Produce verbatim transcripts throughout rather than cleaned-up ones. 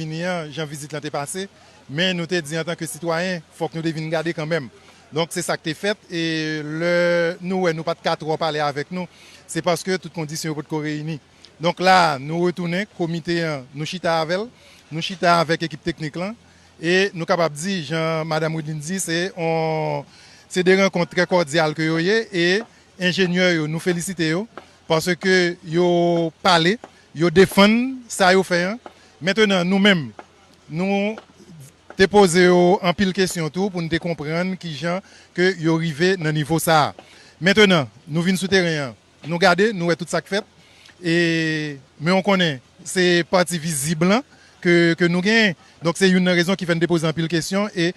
vini an, jan vizit lan te pase, men nou te di antanke sitwayen, fòk nou te vin gade kanmenm. Donk, se sa k te fèt, e lè nou wè nou pa t ka twò pale avèk nou, se paske tout kondisyon yo potko reyini. Donk la, nou retounen, komite an, nou chita avè l, nou chita avèk ekip teknik lan, e nou kapab di, jan Madanm Wideline di, se on, se de rankont trè kòdyal ke yo ye, e enjenyè yo, nou felisite yo, paske yo pale, yo defann sa yo fè an. Mentenan, nou menm, nou te poze yo anpil kesyon tou pou n te konprann kijan ke yo rive nan nivo sa a. Mentenan, nou vin sou teren an, nou gade, nou wè tout sa k fèt. E, men w konnen, se pati vizib lan ke, ke nou genyen. Donk, se youn nan rezon ki fè n te poze anpil kesyon e,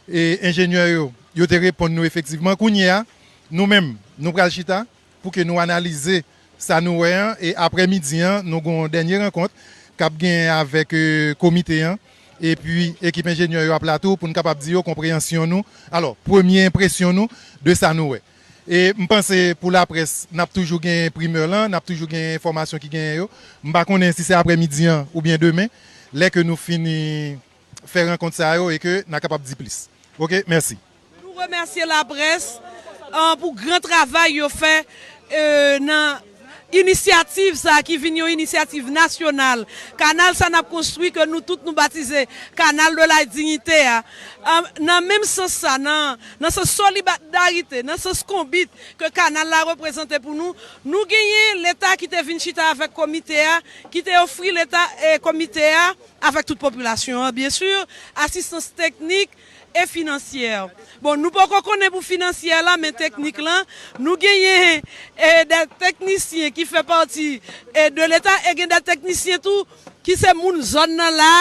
e enjenyè yo, yo te reponn nou efektivman. Kounye a, nou menm, nou pral chita pou ke nou analize sa nou wè an, e aprè midi an, nou gon dènye rankont k ap genyen avèk, e, komite an, epi ekip enjenyè yo ap la tou pou n kapab di yo konpreyansyon nou, alò, premye enpresyon nou de sa nou wè. E m panse pou laprès, n ap toujou gen primè lan, n ap toujou gen enfòmasyon ki genyen yo. M pa konnen si se aprè midi an oubyen demen, lè ke nou fini fè rankont sa yo e ke n a kapab di plis. Oke, mèsi. Nou remèsye laprès, an, pou gran travay yo fè, e, nan inisyativ sa a ki vin yon inisyativ nasyonal. Kanal sa n ap konstwi ke nou tout nou batize Canal de la Dignité a. An, nan menm sans sa, nan, nan sans solidarite, nan sans konbit ke kanal la reprezante pou nou, nou genyen Leta ki te vin chita avèk komite a, ki te ofri Leta, e, komite a, avèk tout popilasyon an, byen si, asistans teknik e finansyè. Bon, nou poko konnen pou finansyè la, men teknik lan, nou genyen, e, de teknisyen ki fè pati, e, de Leta, e gen de teknisyen tou ki se moun zòn nan la,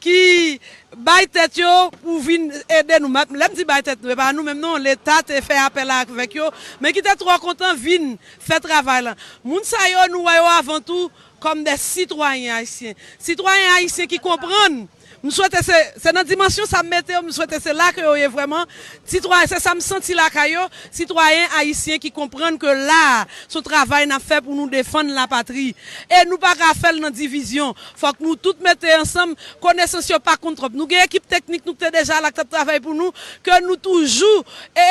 ki bay tèt yo pou vin ede nou. Lè m di bay tèt nou, e pa nou menm non, Leta te fè apèl avèk yo, men ki te twò kontan vin fè travay lan. Moun sa yo, nou wè yo avan tou kòm de sitwayen ayisyen. Sitwayen ayisyen ki konprann. M swete se, se nan dimansyon sa m mete yo, m swete se la ke yo ye vrèman. Sitwayen, se sa m santi lakay yo, sitwayen ayisyen ki konprann ke la a, se yon travay n ap fè pou nou defann lapatri. E nou pa ka fè l nan divizyon. Fòk nou tout mete ansanm, konesans yo pa konn twòp. Nou gen ekip teknik nou ki te deja la k t ap travay pou nou, ke nou toujou, e,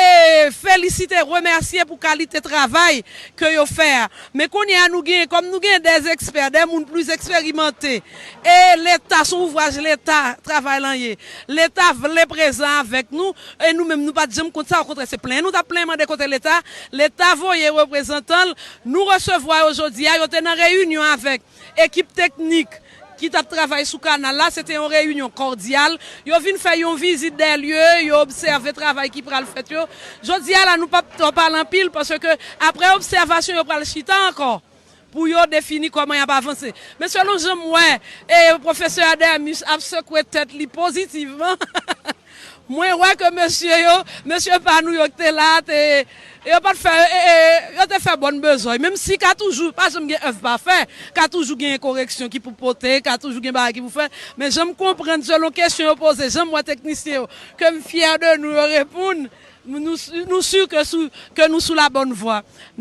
felisite, remèsye pou kalite travay ke yo fè a. Men kounye a nou genyen, kòm nou genyen de ekspè, de moun plis eksperimante, e Leta, se yon ouvraj Leta, travay lan ye. Leta vle prezan avèk nou, e nou menm, nou pa t janm konn sa, okontrè, se plenyen nou t ap plenyen mande kote Leta. Leta voye reprezantan l, nou resevwa yo jodi a, yo te nan reyinyon avèk ekip teknik ki t ap travay sou kanal la, se te yon reyinyon kòdyal. Yo vin fè yon vizit dè lye, yo obsève travay ki pral fèt yo. Jodi a la, nou p ap twò pale anpil, paske aprè obsèvasyon, yo pral chita ankò pou yo defini kòman y ap avanse. Men selon jan m wè, e, pwofesè Adermus ap sekwe tèt li pozitivman, mwen wè ke mesye yo, mesye pa nou yo ki te la, te, yo pa t fè, e, e, yo te fè bòn bezwen. Menm si ka toujou, pa janm gen èv pafè, ka toujou gen koreksyon ki pou pote, ka toujou gen bagay ki pou fè. Men jan m konprann, selon kesyon yo poze, jan m wè teknisyen yo, ke m fyè de nou, yo reponn, nou, nou si ke sou, ke nou sou la bòn vwa.